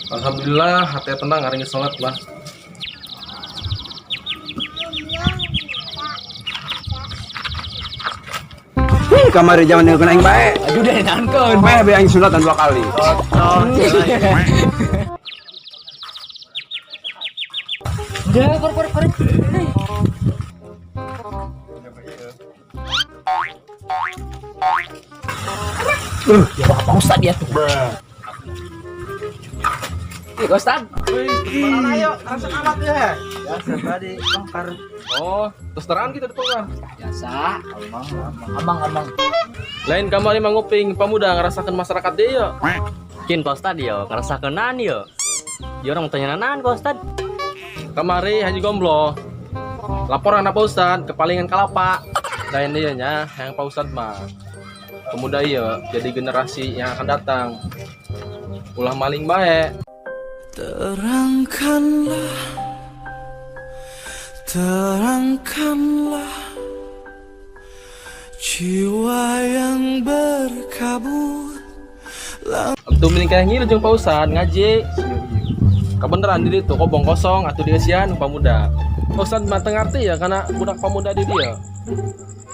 Alhamdulillah, hati tenang hari ini sholat lah. Ih, kamari zaman yang kena aing bae. Aduh deh, nangkeun. Bae be aing sunatan dua kali. Udah, kor kor kor. Ya Pak Ustad dia tuh. Ih, Ustad. Mana ayo, langsung amat ya. Biasa tadi bongkar. Oh, terus terang kita dibongkar. Biasa. Amang, amang, amang. Lain kamari manguping pemuda ngerasakan masyarakat dia yo. Kin Pak Ustad yo, ngerasakeun yo. Dia orang tanya nanan Pak Ustad. Kamari Haji Gomblo. Laporan Pak Ustad kepalingan kalapa. Lain dia nya yang Pak Ustad mah. Pemuda iya jadi generasi yang akan datang. Ulah maling bae. Terangkanlah, terangkanlah jiwa yang berkabut. Atuh mending kayak ngilu jeung Pak Ustad ngaji. Kebenaran di ditu kobong kosong atuh dieusian pemuda. Pak Ustad mah teu ngarti ya karena budak pemuda di dieu.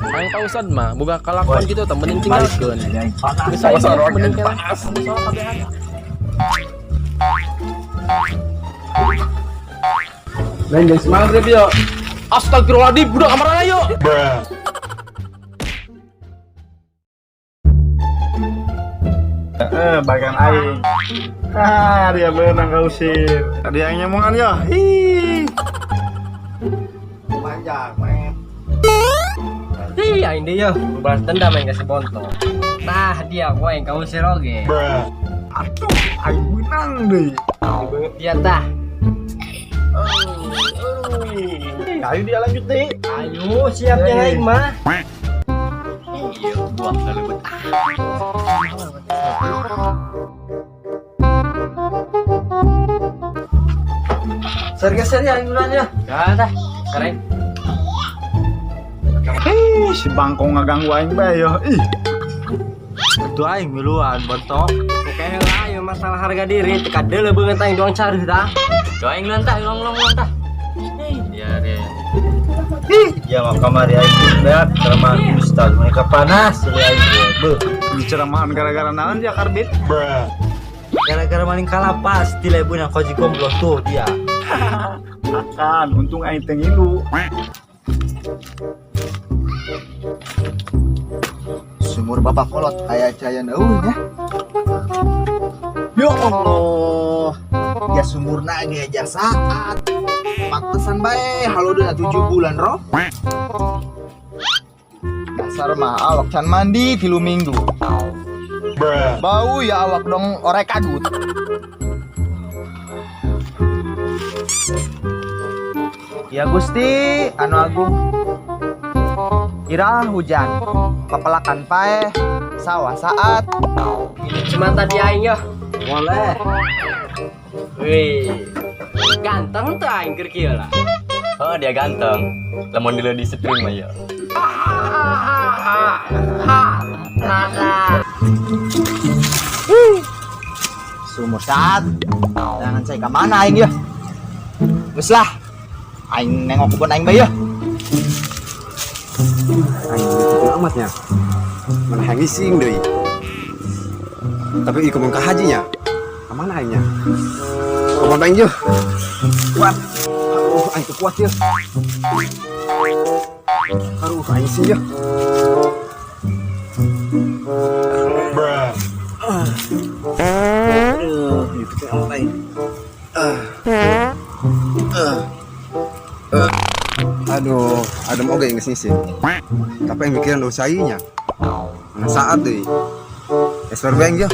Yang Pak Ustad mah boga kalakuan gitu teh mending tinggalkeun. Bisa mending panas. Lain geus Maghrib yo. Astagfirullahaladzim, budak kamarana yo. Bagian aing. Ah, dia menang kau usir. Dia yang nyemongan ya. Hi. Panjang, main. Ih, aing deui yo, balas dendam aing ka si Bonto. Tah dia gua yang kau usir oge. Atuh, aing menang deui. Dia tah. Ayo dia lanjut deh. Ayo, siap jeung aing mah. Iya, buah kalebet. Ser-geser ya aing duluan ya. Ya tah, keren. Ih, si bangkong ngaganggu aing bae yo. Ih, Itu aing miluan bontok. Oke lah, ayo masalah harga diri teka deuleu beungeut aing doang careuh tah. Tuh aing luan tah, long long tah. Iya deh. Ya mah kamari aing beak ceramah ustaz mereka panas jadi aing beuh. Diceramahan gara-gara naon dia karbit? Gara-gara maling kalapa pasti lebunan koji gombloh tuh dia. Akan untung aing teu ngilu. Sumur bapak kolot kayak cayan eueuh nya. Ya Allah. Ya sumurna ge saat. Pantesan bae halodeuna 7 bulan roh. Dasar mah awak can mandi 3 minggu. Bau ya awak dong orek kadut. Ya Gusti, anu agung. Ira hujan, pepelakan paeh, sawah saat. Cuma tadi aing yo. Boleh. Wih. Ganteng tuh aing keur kieu lah. Oh, dia ganteng. Lamun dulu di stream mah ya. Sumur saat. Jangan saya ke mana aing ya. Geus lah. Aing nengok kebun aing bae ya. Aing gitu amatnya. Mana hayang ngising deui. Tapi ieu kebun ka hajinya. Ka mana aingnya? Kebun aing yeuh. Kuat. Aduh, aing teu kuat yeuh. Aduh, aing sih yeuh. Aduh, itu teh amat aing. Aduh, adem oge geus ngising. Tapi yang mikiran dosa nya. Mana saat deui. Es bang yeuh.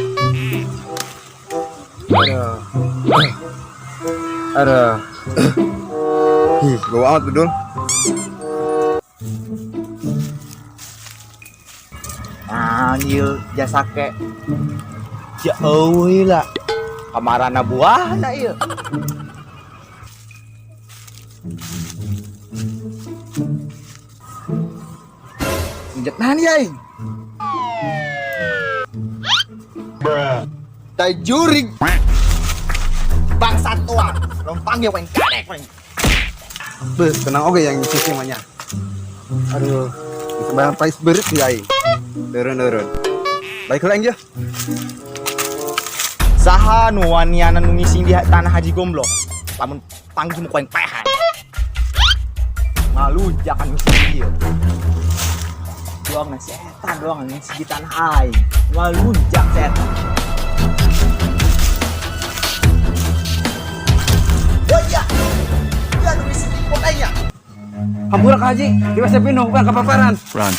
Aduh. Aduh. Ih, bau amat bedul. Nah, ieu jasa ke. Jauh lah. Kamarana buahna ieu. Injet nahan ya aing. Tai jurig. Bangsat tua. Long panggil ku aing kadek ku aing. Beuh, tenang oge yang sisi mah nya. Aduh, bisa bayar price berit sih aing. Turun-turun. Baiklah aing ya. Saha nu waniana nu ngising di tanah Haji Gomblo. Lamun panggil mu ku aing paehan. Malu jangan ngising dia. Doang na si eta doang ngising di tanah aing. Ngalunjak si eta. Oh iya. Iya nu ngising di pot aing ya. Hampura ka Haji, di WC pinuh bukan kepaparan. Run.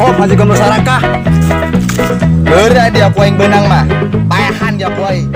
Oh, Haji Gomblo sarakah. Beura dia ku aing beunang mah. Paehan dia ku aing.